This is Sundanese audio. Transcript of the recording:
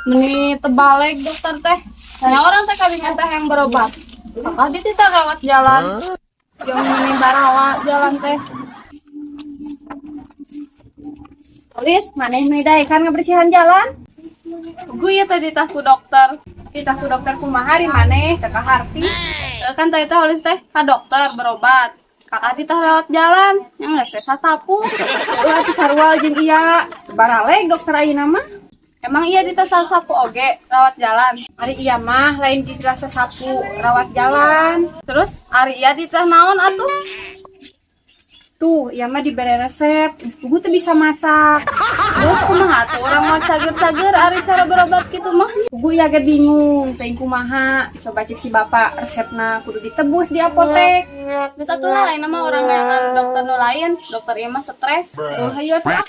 Meni terbalik dokter teh. Tanya urang teh kabinet teh yang berobat. Apakah dititah rawat jalan? Yang meni barala jalan teh. Polis, maneh kan ngebersihan jalan? Gue ya tadi tah ku dokter. Titah ku dokter kumaha ari maneh teu kaharti. Eh, kan tadi teh holis teh ka dokter berobat. Kakak ditah rawat jalan, yang nggak saya sapu. Heuh atuh sarua jeung iya. Baraleg dokter ayeuna mah. Emang iya ditah sapu oge rawat jalan? Ari iya mah lain dititah sapu rawat jalan. Terus ari iya ditah naon atuh? Tuh, iya mah dibere resep, geus puguh teu bisa masak. Terus kumaha tuh urang mah cager-cager ari cara berobat gitu mah? Puguh iya ge bingung, teuing kumaha. Coba cek si bapak resepna kudu ditebus di apotek. Geus atuh lah lain mah urang neangan dokter nu lain, dokter ieu mah stres. Oh, hayu atuh.